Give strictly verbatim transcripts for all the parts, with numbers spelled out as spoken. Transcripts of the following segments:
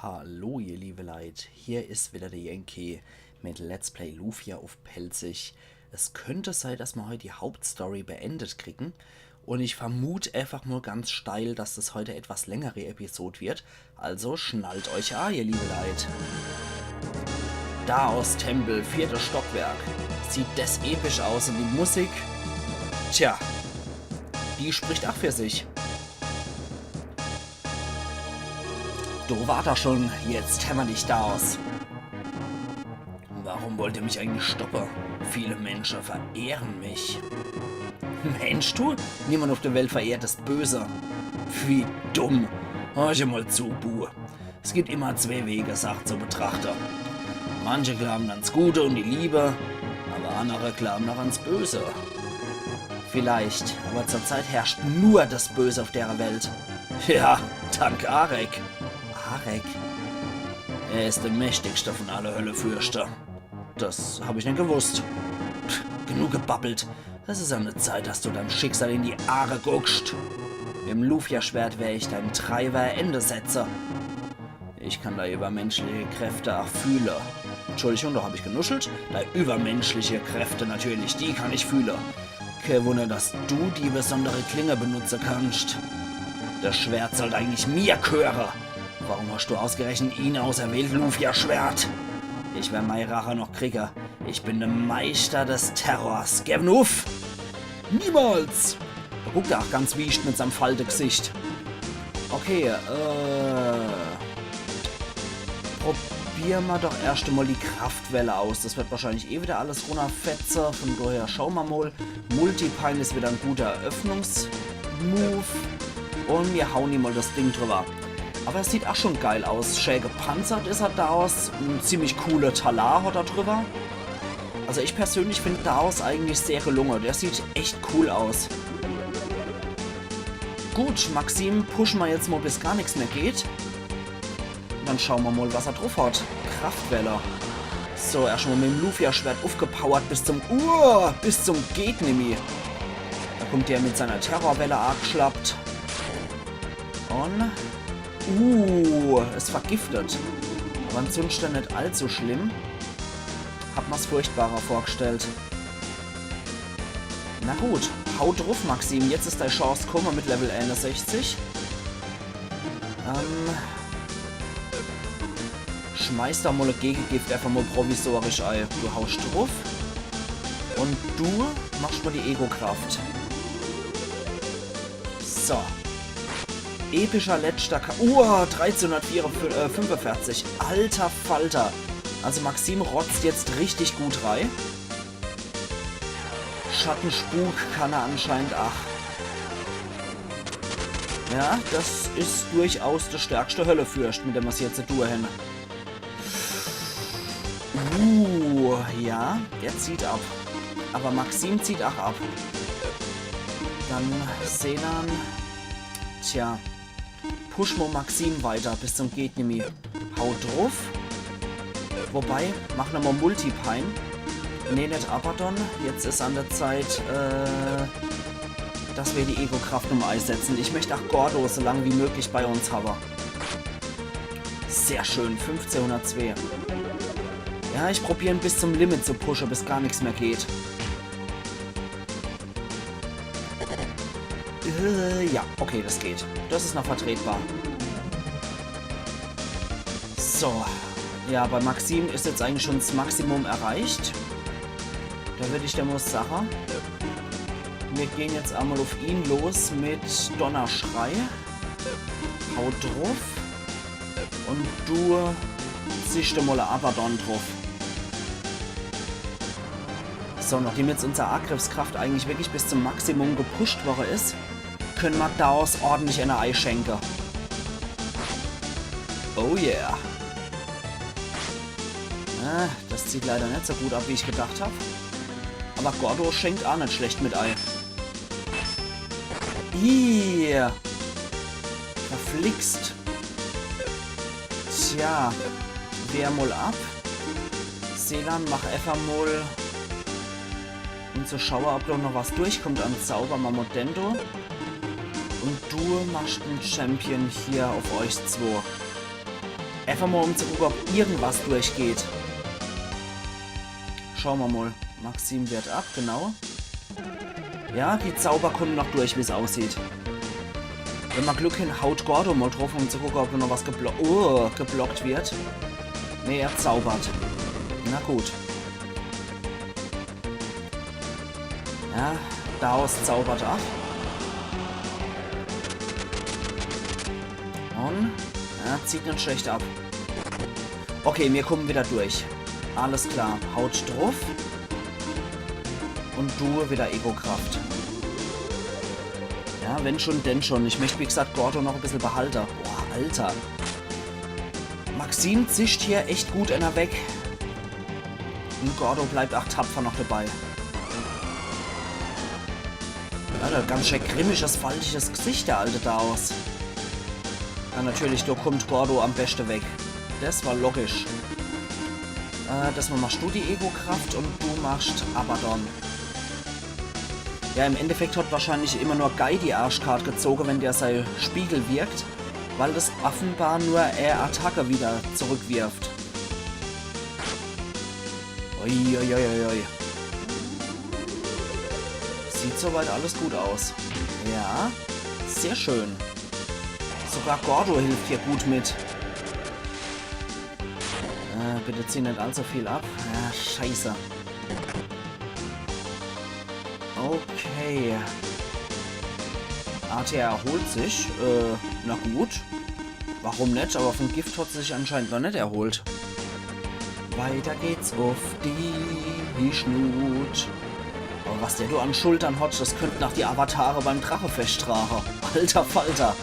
Hallo ihr liebe Leit, hier is wieder der Yankee mit Let's Play Lufia uff Pälzisch. Es könnt sei, dass mer heut die Hauptstory beendet kriegen. Und ich vermut einfach mal ganz steil, dass das heut e etwas längere Episod wird. Also schnallt euch a, ihr liebe Leit. Daos Tempel, viertes Stockwerk. Sieht des episch aus und die Musik, tja, die spricht ach für sich. Do war er schon, jetzt hämmer dich, Daos. Warum wollt er mich eigentlich stoppe? Viele Mensche verehren mich. Meensch du? Niemand uff der Welt verehrt das Böse. Wie dumm. Horch mal zu, Bu. Es gibt immer zwee Wege, Sach zu betrachte. Manche glauben ans Gute und die Liebe, aber andere glauben auch ans Böse. Vielleicht, aber zurzeit herrscht nur das Böse auf der Welt. Ja, dank Arek. Arek? Er is der mächtigste von alle Höllefürste. Das hab ich net gewusst. Pff, genug gebabbelt. Es is an der Zeit, dass du deim Schicksal in die Aare guckst. Mit'm Lufia-Schwert wer ich deim Treiber e Ende setze. Ich kann dei übermenschliche Kräfte ach fühle. Entschuldigung, do hab ich genuschelt. Dei übermenschliche Kräfte natürlich, die kann ich fühle. Kee Wunner, dass du die besondere Klinge benutze kannst. Das Schwert sollt eigentlich mir g'höre. Warum hast du ausgerechnet ihn auserwählt, Lufia-Schwert? Ich wer mei Rache noch kriege. Ich bin der Meister des Terrors. Gewwen uff! Niemals! Do guckt er ach ganz wiescht mit seinem Faltegesicht. Okay, äh. Probier mer doch erscht mal die Kraftwelle aus. Das wird wahrscheinlich eh wieder alles runnerfetze. Von daher schau mer mal. Multipine is wieder en guter Eröffnungsmove. Und mir hauen ihm mal das Ding drüber. Aber es sieht ach schon geil aus. Schä gepanzert is er, Daos. En ziemlich cooler Talar hat er drüber. Also ich persönlich find Daos eigentlich sehr gelungen. Der sieht echt cool aus. Gut, Maxim pushen mer jetzt mal, bis gar nix mehr geht. Dann schau mer mal, was er druff hat. Kraftwelle. So, erscht mal mit'm Lufia-Schwert uffgepowert bis zum, uh, bis zum geht nimmi. Do kommt der mit seiner Terrorwelle aagschlappt. Und, uh, is vergiftet. Aber ansunschte net allzu schlimm. Hab mer's furchtbarer vorgestellt. Na gut, hau druff, Maxim. Jetzt is dei Chance kumme mit Level einundsechzig. Ähm, schmeiß do mal e Gegegift einfach mal provisorisch ei. Du hauscht druff. Und du machst mal die Ego-Kraft. So. Epischer letzter Ka-, uah, dreizehnhundertfünfundvierzig. Alter Falter. Also Maxim rotzt jetzt richtig gut rei. Schattenspuk kann er anscheinend ach. Ja, das is durchaus der stärkste Höllefürst, mit dem mer's jetzt zu tun hen. Uh, ja, der zieht ab. Aber Maxim zieht ach ab. Dann Selan. Tja. Push mo Maxim weiter bis zum geht nimmi. Hau druff. Wobei, mach nochmal Multipine. Nee, net Abaddon. Jetzt is an der Zeit, äh, dass mer die Ego-Kraft um eisetzen. Ich möcht ach Gordo so lang wie möglich bei uns hawwe. Sehr schön, fünfzehnhundertzwee. Ja, ich probier ihn bis zum Limit zu pushen, bis gar nix mehr geht. Äh, ja, okay, das geht. Das is noch vertretbar. So. Ja, bei Maxim is jetzt eigentlich schon das Maximum erreicht. Do würd ich dann mal sache, mir gehen jetzt einmal auf ihn los mit Donnerschrei. Hau druff. Und du ziehst mal Abaddon druff. So, nachdem jetzt unser Angriffskraft eigentlich wirklich bis zum Maximum gepusht worre is, können mer Daos ordentlich eine eischenke. Oh yeah. Ah, das zieht leider net so gut ab, wie ich gedacht hab. Aber Gordo schenkt ach net schlecht mit ei. Ih. Verflixt. Tja. Wehr mal ab. Selan, mach efach mal und so schaue, ob do noch was durchkommt an Zauber. Mamodendo. Und du machst den Champion hier auf euch zwo. Einfach mal, um zu gucke, ob irgendwas durchgeht. Schaue mer mal. Maxim wehrt ab, genau. Ja, die Zauber kommen noch durch, wie's aussieht. Wenn mer Glück hen, haut Gordo mal druff, um zu gucke, ob noch was geblo oh, geblockt wird. Nee, er zaubert. Na gut. Ja, Daos zaubert ab. Und? Ja, zieht net schlecht ab. Okay, mir kommen wieder durch. Alles klar, haut druff. Und du wieder Ego-Kraft. Ja, wenn schon, denn schon. Ich möcht, wie gesagt, Gordo noch e bissel behalte. Boah, Alter. Maxim zischt hier echt gut ener weg. Und Gordo bleibt ach tapfer noch dabei. Ja, der hat ganz schön grimmisches, faltisches Gesicht, der alte Daos. Ja, natürlich, do kommt Gordo am beste weg. Das war logisch. Äh, das machst du die Ego-Kraft und du machst Abaddon. Ja, im Endeffekt hat wahrscheinlich immer nur Guy die Arschkart gezoge, wenn der sei Spiegel wirkt, weil das offenbar nur er Attacke wieder zurückwirft. Uiuiuiui. Sieht soweit alles gut aus. Ja, sehr schön. Sogar Gordo hilft hier gut mit. Äh, bitte zieh net allzu viel ab. Ja, scheiße. Okay. Artea erholt sich. Äh, na gut. Warum net? Aber vom Gift hat sie sich anscheinend noch net erholt. Weiter geht's auf die Schnut. Aber was der do an Schultern hat, das könnten ach die Avatare beim Drachefescht trage. Alter Falter.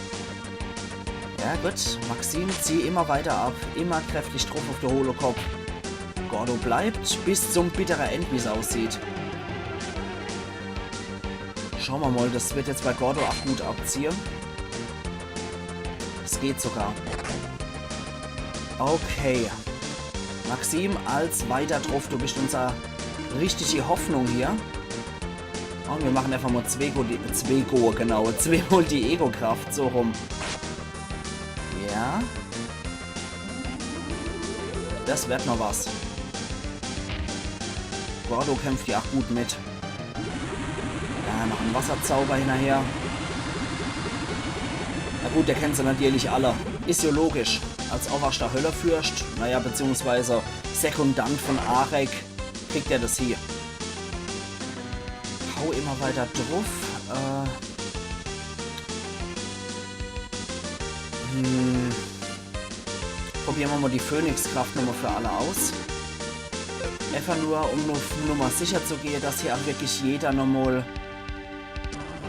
Ja gut, Maxim, zieh immer weiter ab. Immer kräftig druff auf de hohle Kopp. Gordo bleibt bis zum bittere End, wie's aussieht. Schaue mer mal, das wird jetzt bei Gordo ach gut abziehe. Es geht sogar. Okay. Maxim, als weiter druff, du bist unser richtige Hoffnung hier. Und wir machen einfach mal zwei Go, die, zwei Go, genau, zweimal die Ego-Kraft, so rum. Ja. Das wird noch was. Gordo kämpft ja auch gut mit. Ja, noch ein Wasserzauber hinterher. Na gut, der kennt se natürlich alle. Is ja logisch. Als oberster Höllefürst, naja, beziehungsweise Sekundant von Arek, kriegt er das hier. Hau immer weiter druff. Äh. Hm. Probiere mer mal die Phönixkraft nochmal für alle aus. Einfach nur, um nur auf Nummer sicher zu gehe, dass hier auch wirklich jeder nochmal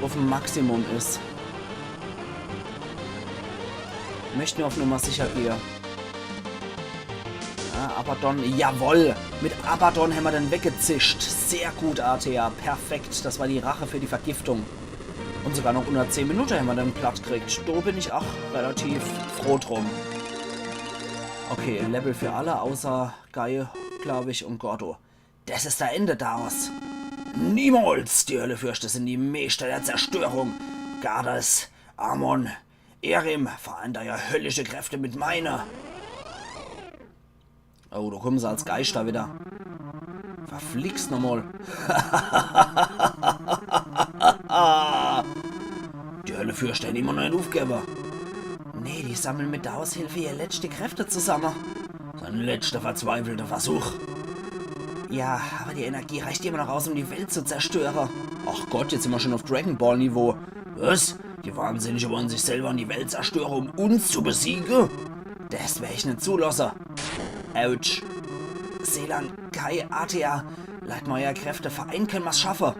auf dem Maximum is. Möcht nur auf Nummer sicher gehe. Ja, Abaddon, jawoll! Mit Abaddon hämmer den weggezischt. Sehr gut, Artea. Perfekt. Das war die Rache für die Vergiftung. Und sogar noch unter zehn Minute hämmer den platt kriegt. Do bin ich auch relativ froh drum. Okay, Level für alle, außer Guy, glaub ich, und Gordo. Das is der Ende daraus. Niemals! Die Höllefürste sind die Meister der Zerstörung. Gades, Amon, Erim, vereint eure höllische Kräfte mit meiner. Oh, do kommen se als Geister wieder. Verflixt nochmal. Die Höllefürste hän immer noch net ufgewwe. Nee, die sammeln mit Daos Hilfe ihr letzte Kräfte zusamme. Sein letzter verzweifelter Versuch. Ja, aber die Energie reicht immer noch aus, um die Welt zu zerstöre. Ach Gott, jetzt simmer schon auf Dragon Ball Niveau. Was? Die Wahnsinnige wollen sich selber und die Welt zerstöre, um uns zu besiege? Das wer ich net zulasse. Autsch. Selan, Guy, Artea, leit mal eure Kräfte, vereint könne mer's schaffe.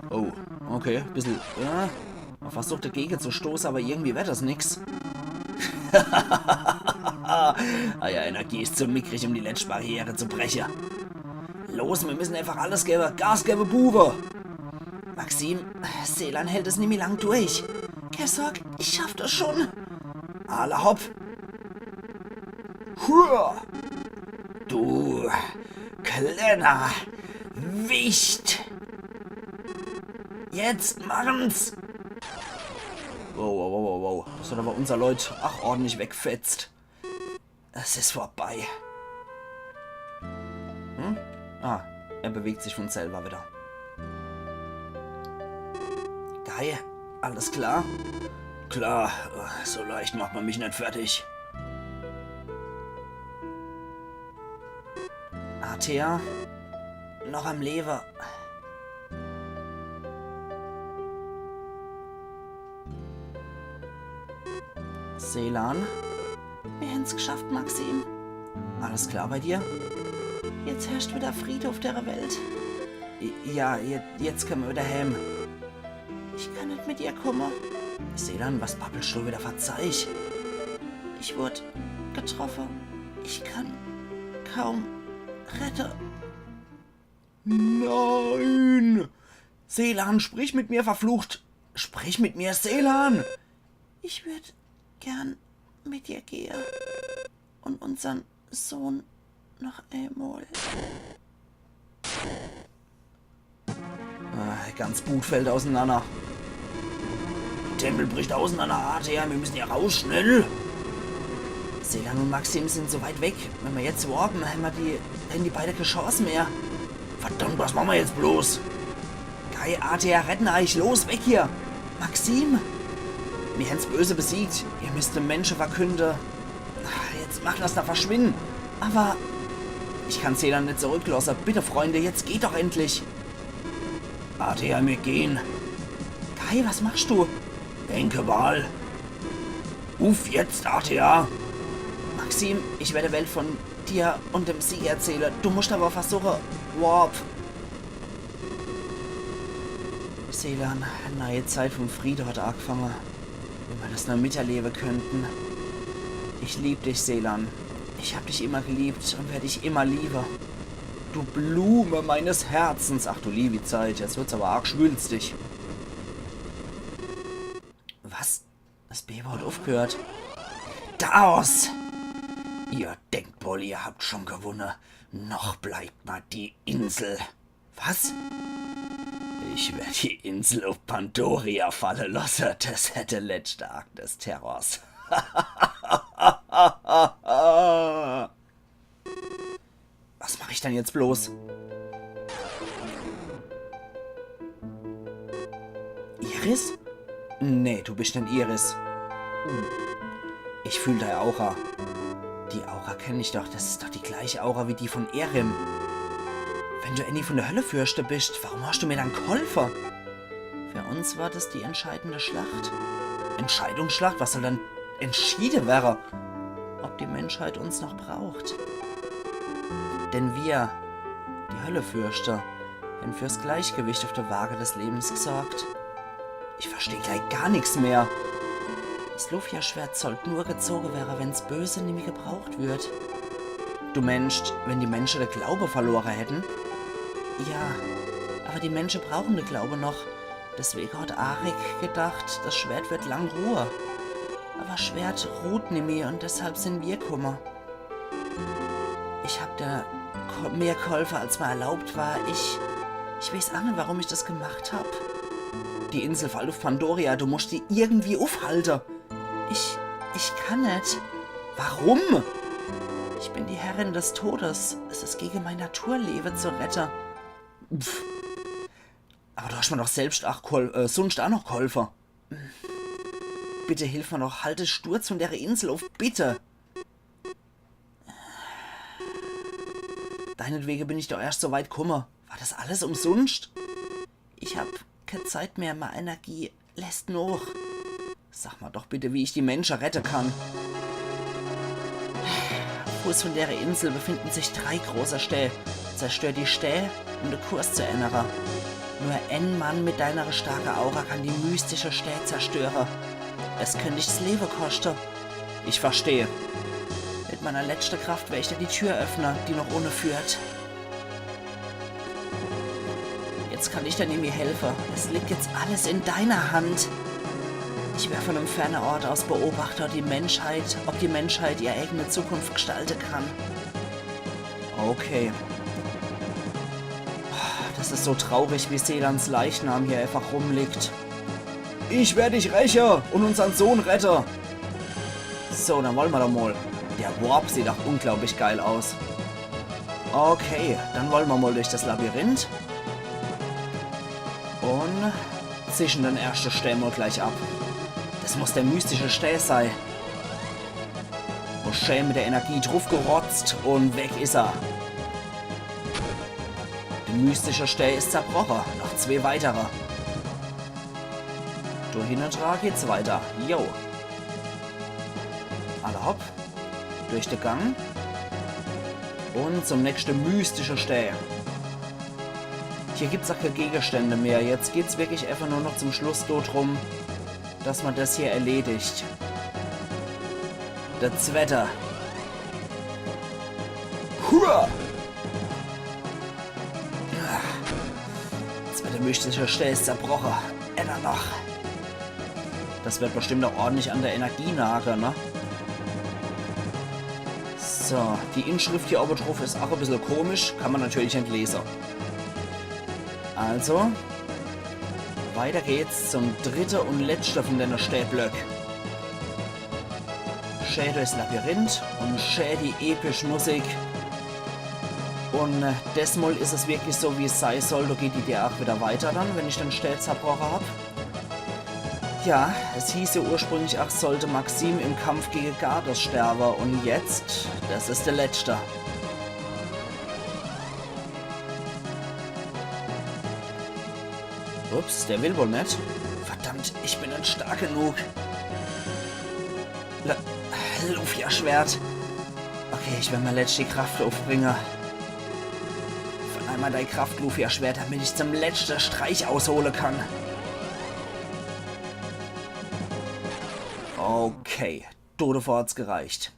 Oh, okay, bissel, äh, mer versucht dagege zu stoße, aber irgendwie werd das nix. Eier Energie is zu mickrig, um die letscht Barriere zu breche. Los, mir müssen einfach alles gewwe. Gas gewwe, Buwe! Maxim, Selan hält es nimmi lang durch. Kä Sorg, ich schaff das schon. Alla hopp! Hua! Du kleiner Wicht! Jetzt machen's! Wow, wow, wow, wow, wow. Das hat aber unser Leut ach ordentlich weggefetzt. Es is vorbei. Hm? Ah, er bewegt sich von selber wieder. Guy, alles klar? Klar, so leicht macht man mich net fertig. Atea, noch am Lewe. Selan? Mir hän's gschafft, Maxim. Alles klar bei dir? Jetzt herrscht wieder Friede uff dere Welt. I- Ja, je- jetzt kenne mer wieder heem. Ich kann net mit dir kumme. Selan, was babbelscht du wieder fer Zeich? Ich wurd getroffe. Ich kann kaum rette. Nein! Selan, sprich mit mir, verflucht! Sprich mit mir, Selan! Ich würd gern mit dir gehe und unsern Sohn noch einmal. Ah, ganz Bud fällt auseinander. Tempel bricht auseinander, Atea, mir müssen hier raus, schnell! Selan und Maxim sind so weit weg. Wenn mer jetzt warpen, hämmer die, hätten die beide kä Chance mehr. Verdammt, was mache mer jetzt bloß? Guy, Atea, retten eich, los, weg hier! Maxim! Mir hän's Böse besiegt. Ihr müsst de Mensche verkünde. Jetzt macht, dass er verschwindt. Aber ich kann Selan net zurücklosse. Bitte, Freunde, jetzt geht doch endlich. Atea, mir gehen. Guy, was machst du? Denke mal. Uff jetzt, Atea. Maxim, ich werde Welt von dir und dem Sieg erzähle. Du musst aber versuche, Warp. Selan, neue Zeit vom Friede hat angefangen. Wenn mer das nur miterleben könnten. Ich lieb dich, Selan. Ich hab dich immer geliebt und werde dich immer lieben. Du Blume meines Herzens. Ach du liebe Zeit, jetzt wird's aber arg schwülstig. Was? Das Bebe hat aufgehört. Daos! Ihr denkt wohl, ihr habt schon gewonnen. Noch bleibt mal die Insel. Was? Ich werd die Insel auf Pandoria falle losse. Das hätte letzte Akt des Terrors. Was mach ich denn jetzt bloß? Iris? Nee, du bist net Iris. Ich fühl dei Aura. Die Aura kenn ich doch. Das ist doch die gleiche Aura wie die von Erim. Wenn du Annie von der Hölle Fürste bist, warum hast du mir dann geholfen? Für uns war das die entscheidende Schlacht. Entscheidungsschlacht? Was soll dann entschiede wäre? Ob die Menschheit uns noch braucht. Denn wir, die Hölle Fürste, haben fürs Gleichgewicht auf der Waage des Lebens gesorgt. Ich versteh gleich gar nix mehr. Das Lufia-Schwert sollt nur gezoge wäre, wenn's Böse nimmi gebraucht wird. Du meinst, wenn die Menschen den Glaube verloren hätten? Ja, aber die Menschen brauchen den Glaube noch. Deswegen hat Arik gedacht, das Schwert wird lang ruhe. Aber Schwert ruht nimmi und deshalb sind wir kumme. Ich hab der ko- mehr geholfen, als mir erlaubt war. Ich, ich weiß auch nicht, warum ich das gemacht hab. Die Insel fällt auf Pandoria, du musst die irgendwie aufhalten. Ich, ich kann nicht. Warum? Ich bin die Herrin des Todes. Es ist gegen meine Natur, Leben zu retten. Pff. Aber du hast mir doch selbst auch gehol- äh, sonst auch noch geholfen. Bitte hilf mir doch, halt den Sturz von der Insel auf, bitte. Deinetwege bin ich doch erst so weit kumme. War das alles umsunst? Ich hab keine Zeit mehr, meine Energie lässt noch. Sag mal doch bitte, wie ich die Menschen retten kann. Am Fuß von der Insel befinden sich drei große Stää. Zerstör die Stää, um den Kurs zu ändern. Nur ein Mann mit deiner starken Aura kann die mystischen Stää zerstören. Es könnte dich das Leben kosten. Ich verstehe. Mit meiner letzten Kraft werde ich dir die Tür öffnen, die nach unten führt. Jetzt kann ich dir nimmi helfen. Es liegt jetzt alles in deiner Hand. Ich werde von einem fernen Ort aus beobachten, die Menschheit, ob die Menschheit ihre eigene Zukunft gestalten kann. Okay. Das ist so traurig, wie Selans Leichnam hier einfach rumliegt. Ich werde dich rächen und unseren Sohn retten. So, dann wollen wir doch mal. Der Warp sieht auch unglaublich geil aus. Okay, dann wolle mer mol durch das Labyrinth. Un zischen den erschte Stää mol gleich ab. Das muss der mystische Stää sei. Un schää mit der Energie druffgerotzt un weg is er. Der mystische Stää is zerbroche. Noch zwee weitere. Do hinne dra geht's weiter. Jo. Alla hopp. Durch de Gang. Un zum nächschte mystische Stää. Hier gibt's auch kee Gegenstände mehr. Jetzt geht's wirklich einfach nur noch zum Schluss do drum, dass mer das hier erledigt. Der zwette. Hua! Zwette mystische Stää is zerbroche. Enner noch. Das wird bestimmt auch ordentlich an der Energie nage, ne? So, die Inschrift hier obe druff is auch e bissel komisch. Kann mer natürlich net lese. Also, weiter geht's zum dritte un letzte von denne Stääblöck. Schää durchs Labyrinth un schää die episch Musik. Un, äh, desmol is es wirklich so, wie's sei soll. Do geht die Idee auch wieder weiter dann, wenn ich den Stää zerbroche hab. Ja, es hieß ja ursprünglich, ach, sollte Maxim im Kampf gegen Gardos sterbe. Un jetzt, das is der letzte. Ups, der will wohl net. Verdammt, ich bin net stark genug. L Lufia-Schwert. Okay, ich werd mei letschte Kraft uffbringe. Verleih mer dei Kraft, Lufia-Schwert, damit ich zum letschte Streich aushole kann. Okay, do devor hat's gereicht.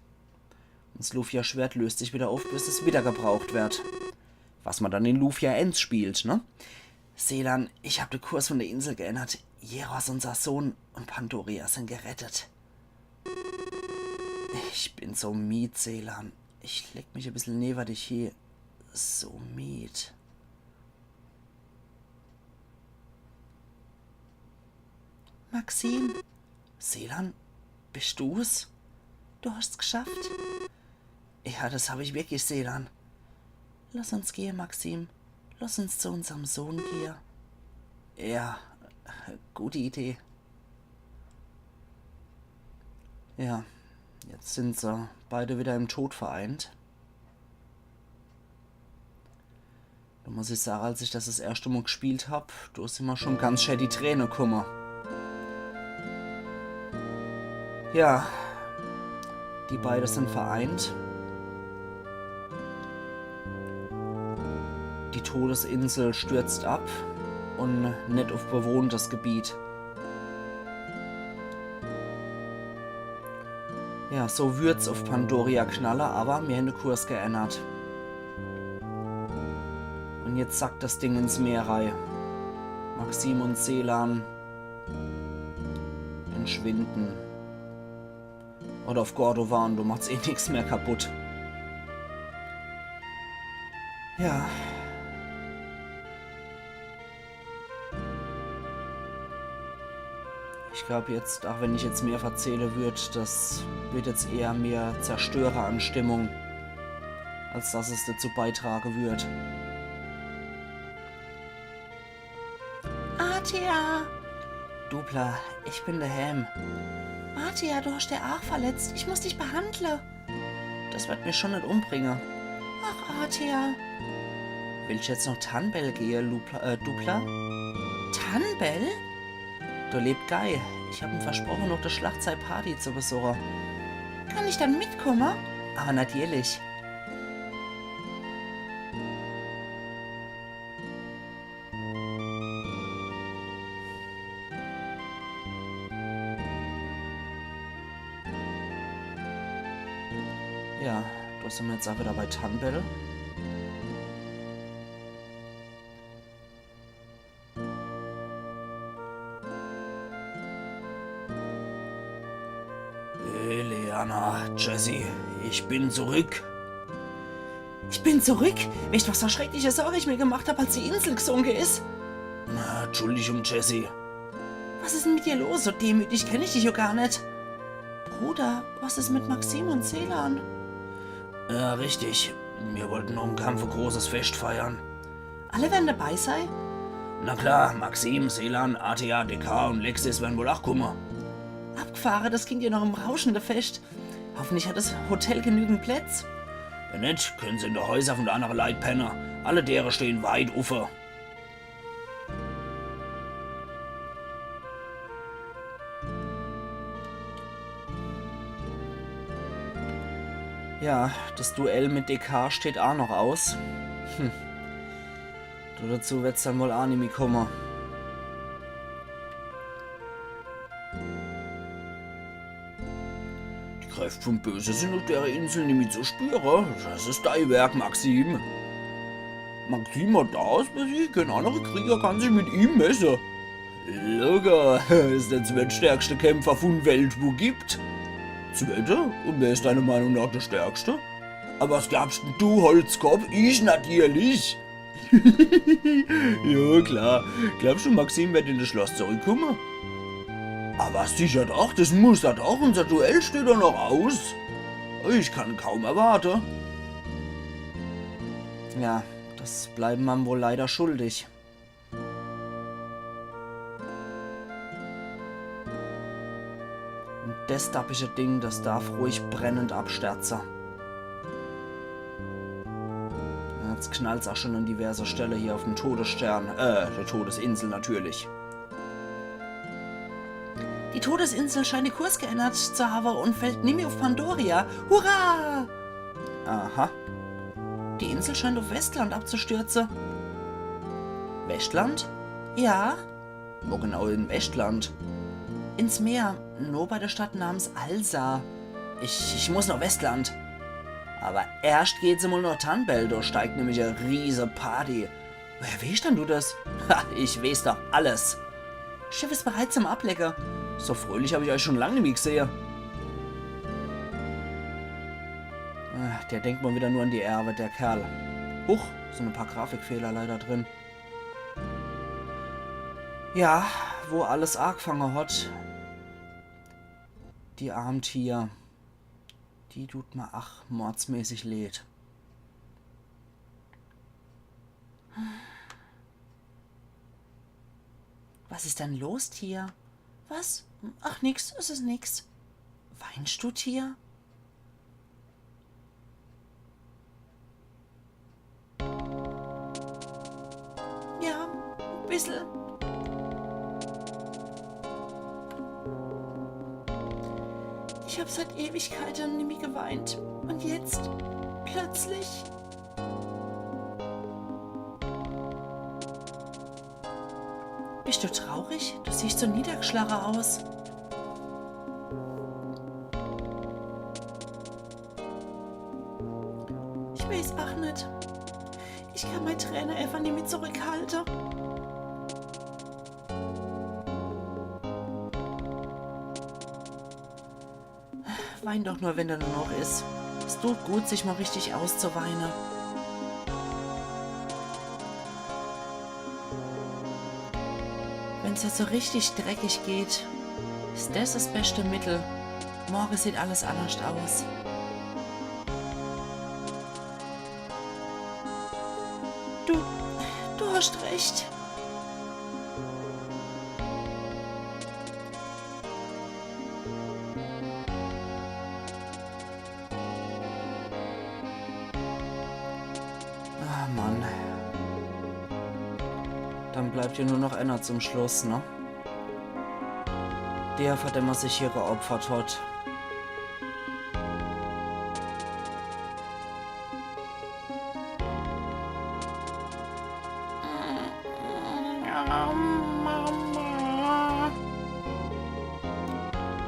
Un 's Lufia-Schwert löst sich wieder uff, bis es wieder gebraucht werd. Was mer dann in Lufia eens spielt, ne? Selan, ich hab de Kurs von der Insel geännert. Jeros, unser Sohn, un Pandoria sin gerettet. Ich bin so mied, Selan. Ich leg mich e bissel newer dich hie. So mied. Maxim? Selan? Bist du's? Du hast's geschafft? Ja, das hab ich wirklich, Selan. Lass uns gehe, Maxim. Lass uns zu unserm Sohn gehe. Ja, gute Idee. Ja, jetzt sin se beide wieder im Tod vereint. Do muss ich sage, als ich das das erschte Mol gespielt hab, do sin mer schon ganz schää die Träne kumme. Ja, die beide sin vereint. Die Todesinsel stürzt ab un net uff bewohntes Gebiet. Ja, so würd's uff Pandoria knalle, awwer mir hän de Kurs geännert. Un jetzt sackt das Ding ins Meer rei. Maxim un Selan entschwinden. Oder uff Gordovan, do macht's eh nix mehr kaputt. Ja. Ich glaub jetzt, ach wenn ich jetzt mehr verzähle würd, das wird jetzt eher mehr zerstöre an Stimmung, als dass es dazu beitrage würd. Athia! Dupla, ich bin de Helm. Athia, du hast der Arg verletzt. Ich muss dich behandle. Das wird mich schon net umbringe. Ach, Athia. Willst jetzt noch Tanbel gehe, Lupla, äh, Dupla? Tanbel? Do lebt Guy. Ich hab em versproche, noch de Schlacht sei Party zu besuche. Kann ich dann mitkumme? Awwer natierlich. Ja, do sin mer jetzt ach wieder bei Tanbel. Hey, Leanna, Jesse, ich bin zurück. Ich bin zurück? Weescht, was für schreckliche Sorge ich mir gemacht hab, als die Insel gesunke is? Na, Entschuldigung, Jesse. Was is denn mit dir los? So demütig kenn ich dich jo gar net. Bruder, was is mit Maxim und Selan? Ja, richtig. Mir wollten noch im Kampf e großes Fescht feiern. Alle werden dabei sei? Na klar, Maxim, Selan, Atia, Dekar und Lexis werden wohl ach kumme. Abgfahre, das klingt ja noch em rauschende Fescht. Hoffentlich hat das Hotel genügend Plätz. Wenn net, können se in de Häuser von de annere Leit penne. Alle Dere stehen weit uffe. Ja, das Duell mit Dekar steht ach noch aus. Hm. Du, dazu wird's dann wohl ach nimmi kumme. Die Kräft vom Böse sind uf dere Insel nimmi zu spüre. Das is dei Werk, Maxim. Maxim hat das, was ich, kein annere Krieger kann sich mit ihm messe. Logo is de zwettstärkste Kämpfer vun Welt, wo gibt. Zwette? Und wer is deiner Meinung nach de Stärkste? Aber was glaubst denn du, Holzkopf? Ich natürlich. Ja, klar. Glaubst du, Maxim wird in das Schloss zurückkommen? Aber sicher doch, das muss er doch. Unser Duell steht doch noch aus. Ich kann kaum erwarten. Ja, das bleiben wir ihm wohl leider schuldig. Und das dappische Ding, das darf ruhig brennend absterze. Jetzt knallt's auch schon an diverse Stelle hier auf den Todesstern, äh, der Todesinsel natürlich. Die Todesinsel scheint de Kurs geändert zu haben und fällt nimmi auf Pandoria. Hurra! Aha. Die Insel scheint auf Westland abzustürzen. Westland? Ja. Wo genau in Westland? Ins Meer, no bei der Stadt namens Alsa. Ich, ich muss nach Westland. Aber erscht geht's mal nach Tanbel, da steigt nämlich e riese Party. Woher weescht dann du das? Ha, ich wees doch alles. Schiff is bereit zum Ablecken. So fröhlich hab ich euch schon lang nimmi gesehe. Ah, der denkt mal wieder nur an die Erwe, der Kerl. Huch, sind e paar Grafikfehler leider drin. Ja, wo alles agefange hat. Die arm Tia. Die tut mer ach mordsmäßig leed. Was is denn los, Tia? Was? Ach, nix, es is nix. Weinscht du, Tia? Ja, e bissel. Ich hab seit Ewigkeiten nimmi geweint. Und jetzt, plötzlich. Bist du traurig? Du siehst so niedergeschlagen aus. Ich weeß ach net. Ich kann mei Träne einfach nimmi zurückhalte. Wein doch nur, wenn der nur noch is. Es tut gut, sich mal richtig auszuweine. Wenn's jetzt so richtig dreckig geht, is des es beschte Mittel. Morge sieht alles annerscht aus. Du, du hast recht. Ah, Mann. Dann bleibt ja nur noch einer zum Schluss, ne? Der, für den man sich hier geopfert hat. Mama.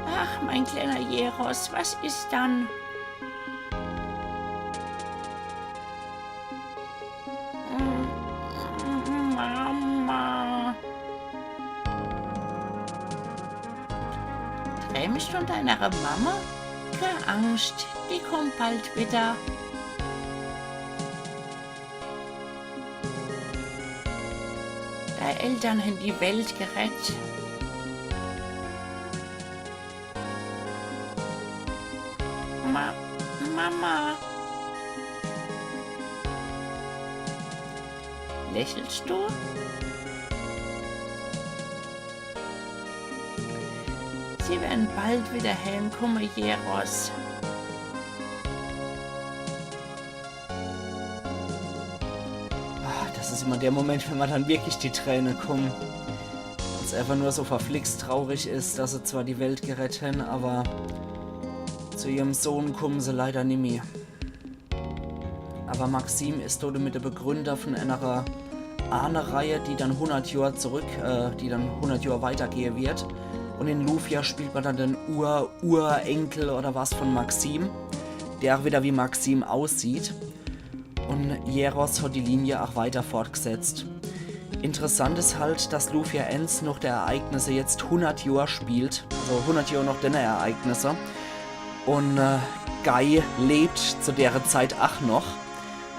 Ach, mein kleiner Jeros, was ist dann? Mama. Träumst von deiner Mama? Keine Angst, die kommt bald wieder. Deine Eltern haben die Welt gerettet. Mama. Lächelst du? Sie werden bald wieder heimkommen, Jeros. Ah, das is immer der Moment, wenn mer dann wirklich die Träne kommen. Weil's einfach nur so verflixt traurig is, dass se zwar die Welt gerett hen, aber zu ihrem Sohn kommen se leider nimmi. Aber Maxim is dodemit de Begründer von einer Ahnereihe, die dann hundert Johr zurück, äh, die dann hundert Johr weitergehe wird. Und in Lufia spielt mer dann den Ur-Urenkel oder was von Maxim, der auch wieder wie Maxim aussieht. Und Jeros hat die Linie auch weiter fortgesetzt. Interessant is halt, dass Lufia eens noch der Ereignisse jetzt hundert Johr spielt, also hundert Johr noch denne Ereignisse. Und äh, Guy lebt zu dere Zeit ach noch,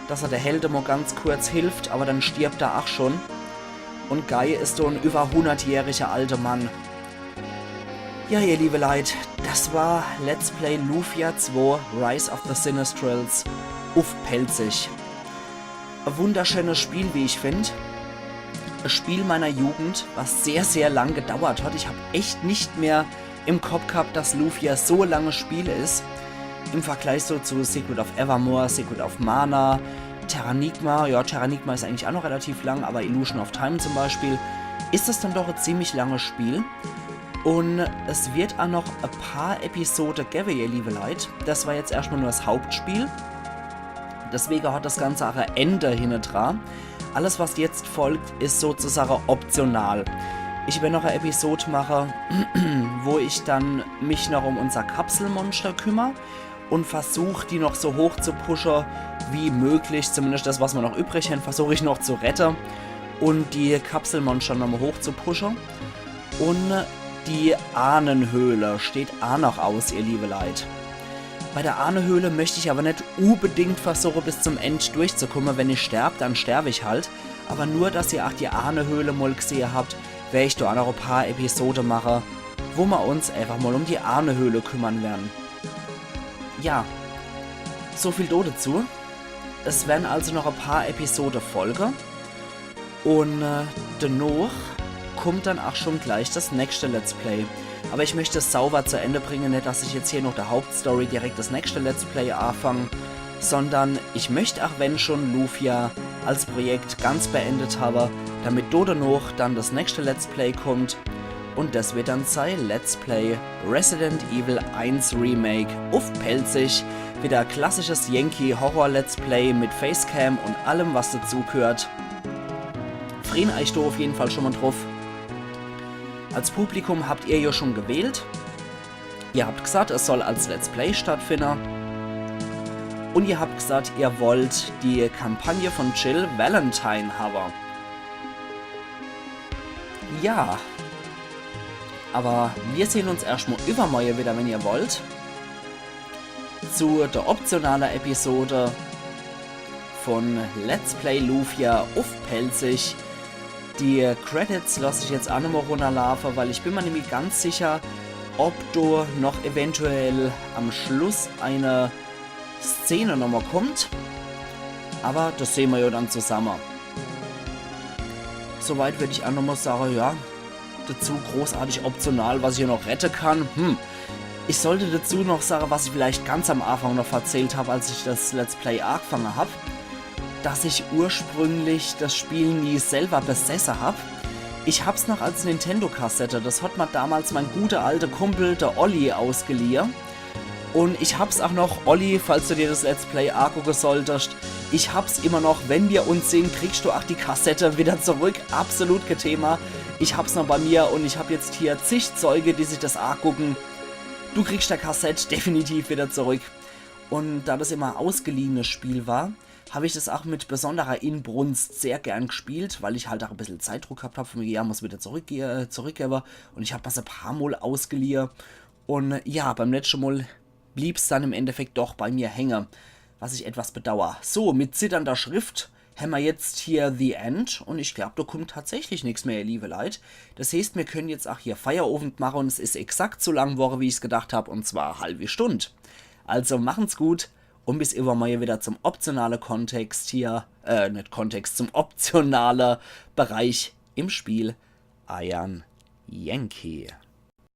dass er de Helde mo ganz kurz hilft, aber dann stirbt er ach schon. Und Guy is so en über hundertjähriger alter Mann. Ja, ihr liebe Leit, das war Let's Play Lufia zwei Rise of the Sinistrals uff Pälzisch. E wunderschönes Spiel, wie ich find. E Spiel meiner Jugend, was sehr, sehr lang gedauert hat. Ich hab echt nicht mehr im Kopf gehabt, dass Lufia so e langes Spiel is. Im Vergleich so zu Secret of Evermore, Secret of Mana, Terranigma. Ja, Terranigma is eigentlich auch noch relativ lang, aber Illusion of Time zum Beispiel, is das dann doch e ziemlich langes Spiel. Und es wird auch noch e paar Episode gewwe, ihr liebe Leit. Das war jetzt erstmal nur das Hauptspiel. Deswegen hat das Ganze auch e Ende hinne dra. Alles, was jetzt folgt, is sozusagen optional. Ich will noch e Episode mache, wo ich dann mich noch um unser Kapselmonster kümmer und versuch, die noch so hoch zu pushe wie möglich. Zumindest das, was mir noch übrig hen, versuch ich noch zu rette und die Kapselmonster noch mal hoch zu pushe. Und die Ahnenhöhle steht a noch aus, ihr liebe Leit. Bei der Ahnenhöhle möcht ich aber net unbedingt versuche, bis zum End durchzukomme. Wenn ich sterb, dann sterb ich halt. Aber nur, dass ihr ach die Ahnenhöhle mal gsehe habt, wer ich do a noch e paar Episode mache, wo mer uns einfach mal um die Ahnenhöhle kümmern werden. Ja, so viel do dazu. Es werden also noch e paar Episode folge. Und äh, danach kommt dann auch schon gleich das nächste Let's Play. Aber ich möchte es sauber zu Ende bringen, nicht, dass ich jetzt hier noch der Hauptstory direkt das nächste Let's Play anfange, sondern ich möchte auch wenn schon Lufia als Projekt ganz beendet habe, damit do danach dann das nächste Let's Play kommt. Und das wird dann sei Let's Play Resident Evil eins Remake uff Pälzisch. Wieder klassisches Yankee Horror Let's Play mit Facecam und allem, was dazugehört. Freuen euch do auf jeden Fall schon mal drauf. Als Publikum habt ihr ja schon gewählt. Ihr habt gesagt, es soll als Let's Play stattfinden. Und ihr habt gesagt, ihr wollt die Kampagne von Jill Valentine haben. Ja. Aber wir sehen uns erstmal übermorgen wieder, wenn ihr wollt, zu der optionalen Episode von Let's Play Lufia uff Pälzisch. Die Credits lass ich jetzt auch nochmal runterlaufen, weil ich bin mir nämlich ganz sicher, ob do noch eventuell am Schluss eine Szene nochmal kommt. Aber das sehen wir ja dann zusammen. Soweit würde ich auch nochmal sagen, ja, dazu großartig optional, was ich hier noch retten kann. Hm. Ich sollte dazu noch sagen, was ich vielleicht ganz am Anfang noch erzählt habe, als ich das Let's Play angefangen habe, dass ich ursprünglich das Spiel nie selber besessen habe. Ich habe es noch als Nintendo-Kassette, das hat mir damals mein guter alter Kumpel, der Olli, ausgeliehen. Und ich habe es auch noch, Olli, falls du dir das Let's Play angucken solltest, ich habe es immer noch, wenn wir uns sehen, kriegst du auch die Kassette wieder zurück. Absolut kein Thema. Ich habe es noch bei mir und ich habe jetzt hier zig Zeuge, die sich das angucken. Du kriegst die Kassette definitiv wieder zurück. Und da das immer ein ausgeliehenes Spiel war, habe ich das auch mit besonderer Inbrunst sehr gern gespielt, weil ich halt auch ein bisschen Zeitdruck gehabt habe, von mir, ja, muss wieder zurückge-, äh, zurückgeben. Und ich habe das ein paar Mal ausgeliehen. Und ja, beim letzten Mal blieb es dann im Endeffekt doch bei mir hängen, was ich etwas bedauere. So, mit zitternder Schrift haben wir jetzt hier The End und ich glaube, da kommt tatsächlich nichts mehr, ihr liebe Leute. Das heißt, wir können jetzt auch hier Feierabend machen und es ist exakt so lang geworden, wie ich es gedacht habe, und zwar eine halbe Stunde. Also machen's gut Und bis iwwermorje wieder zum optionale Kontext hier, äh, net Kontext, zum optionale Bereich im Spiel. Eiern Yankee.